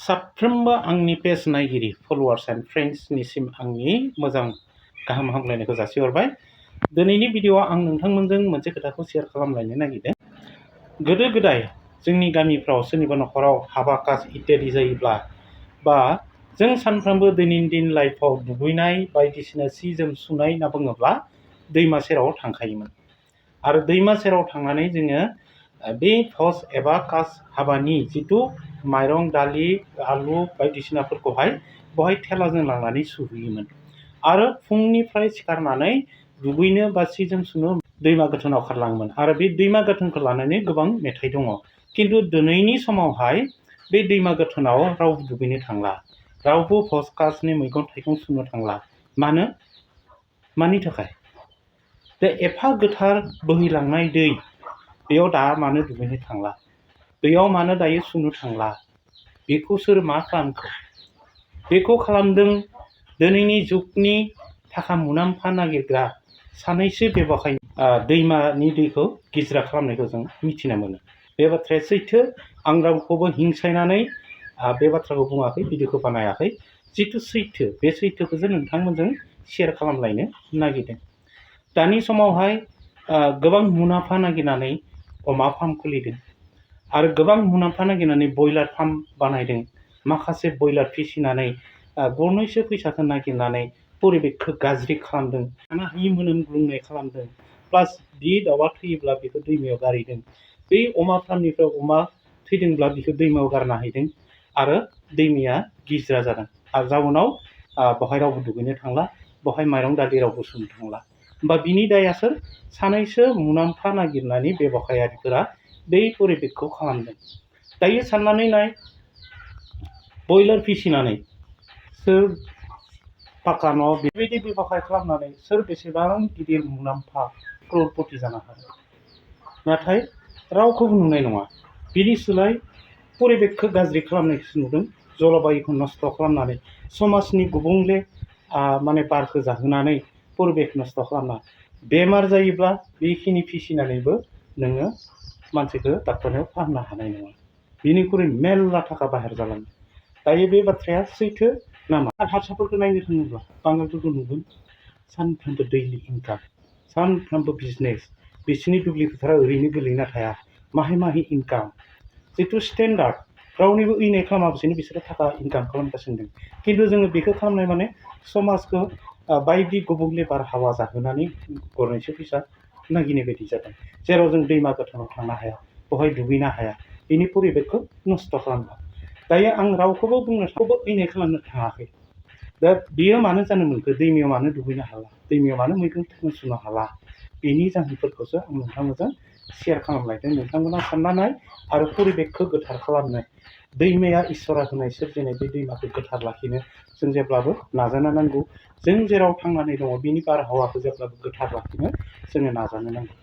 साफ्रोमबो आंनि पेज नायगिरि फलोवार्स एन्ड फ्रेन्ड्सनिसिम आंनि मोजां गाहाम हामलायनायखौ जासिहरबाय। दिनैनि भिडिअ'आव आं नोंथांमोनजों मोनसे खोथाखौ शेयार खालामलायनो नागिरदों। गोदो गोदाय जोंनि गामिफ्राव सोरनिबा न'खराव हाबा काज इत्यादि जायोब्ला बा जों सानफ्रोमबो दैनन्दिन लाइफआव दुगैनाय बायदिसिना सि जोम सुनाय होनना बुङोब्ला दैमा सेराव थांखायोमोन आरो दैमा सेराव थांनानै जोङो बे भज एबा काज हाबानि जिथु माइरं दालि आलु बायदिसिनाफोरखौहाय बहाय थेलाजों लांनानै सुहैयोमोन आरो फुंनिफ्राय सिखारनानै दुगैनो बा सि जोम सुनो दैमा गोथौनाव खारलाङोमोन आरो बे दैमा गोथौखौ लानानै गोबां मेथाइ दङ। खिन्थु दिनैनि समावहाय बे दैमा गोथौनाव रावबो दुगैनो थांला, रावबो भज काजनि मैगं थाइगं सुनो थांला। मानि थाखाय? बे एफा गोथार बोहैलांनाय दै बेयाव दा मानो दुगैनो थांला, दैयाव मानो दायो सुनो थांला? बेखौ सोर मा खालामखो? बेखौ खालामदों दिनैनि जुगनि थाखा मुलाम्फा नागिरग्रा सानैसो बेबखाय दैमानि दैखौ गिज्रा खालामनायखौ जों मिथिना मोनो। बे बाथ्राया सैथो। आं रावखौबो हिंसायनानै बे बाथ्राखौ बुङाखै, भिडिअखौ बानायाखै। जिथु सैथो, बे सैथोखौसो नोंथांमोनजों शेयार खालामलायनो नागिरदों। दानि समावहाय गोबां मुलाम्फा नागिरनानै अमा फार्म खुलिदों आरो गोबां मुलाम्फा नागिरनानै ब्रयलार फार्म बानायदों। माखासे ब्रयलार फिसिनानै गरनैसो फैसाखौ नागिरनानै परिबेकखौ गाज्रि खालामदों, थानो हायि मोनामग्लुंनाय खालामदों। प्लास बे दाउआ थैयोब्ला बेखौ दैमायाव गारहैदों। बै अमा फार्मनिफ्राय अमा थैदोंब्ला बेखौ दैमायाव गारना हैदों आरो दैमाया गिज्रा जादों आरो जाउनाव बहाय रावबो दुगैनो थांला, बहाय माइरं दालि रावबो सुनो थांला। होमबा बिनि दाया सोर? सानैसो मुलाम्फा नागिरनानै बेबखायारिफोरा बै परिबेकखौ खालामदों। दायो साननानै नाय, ब्रयलार फिसिनानै सोर पाका न' बेबायदि बेबखाय खालामनानै सोर बेसेबां गिदिर मुलाम्फा क्ररपति जानो हागोन? नाथाय रावखौबो नुनाय नङा। बिनि सोलाय परिबेकखौ गाज्रि खालामनायखौसो नुदों। जलबायुखौ नस्थ' खालामनानै समाजनि गुबुंले बारखौ जाहोनानै परिबेक नस्थ' खालामना बेमार जायोब्ला बेखिनि फिसिनानैबो नोङो मानसिखौ डाक्टरनियाव फाहामनो हानाय नङा। बिनिख्रुइ मेरला थाखा बाहेर जालाङो। दायो बे बाथ्राया सैथो नामा? हारसाफोरखौ नायनो थाङोब्ला बांगालफोरखौ नुगोन सानफ्रोमबो दैलि इनकाम, सानफ्रोमबो बिजनेस। बिसोरनि दुब्लि फोथारा ओरैनो गोलैना थाया, माहे इनकाम। जिथु स्टेन्डार्ड, रावनिबो उइनाय खालामालासिनो बिसोरो थाखा इनकाम खालामगासिनो दं। खिन्थु जोङो बेखौ खालामनाय माने समाजखौ बायदि गुबुंले बारहावा जाहोनानै गरनैसो फैसा नागिरनाय बायदि जादों। जेराव जों दैमा गोथौआव थांनो हाया, बहाय दुगैनो हाया, बेनि परिबेकखौ नस्थ' खालामदों। दायो आं रावखौबो उइनाय खालामनो थाङाखै। दा बेयो मानो जानो मोनखो? दैमायाव मानो दुगैनो हाला, दैमायाव मानो मैगं थाइगं सुनो हाला? बेनि जाहोनफोरखौसो आं नोंथांमोनजों शेयार खालामलायदों। नोंथांमोना सानना नाय आरो परिबेकखौ गोथार खालामनाय। दैमाया इसोरा होनाय सोरजिनाय, बे दैमाखौ गोथार लाखिनो जों जेब्लाबो नाजानो नांगौ। जों जेराव थांनानै दङ बिनि बारहावाखौ जेब्लाबो गोथार लाखिनो जोङो नाजानो नांगौ।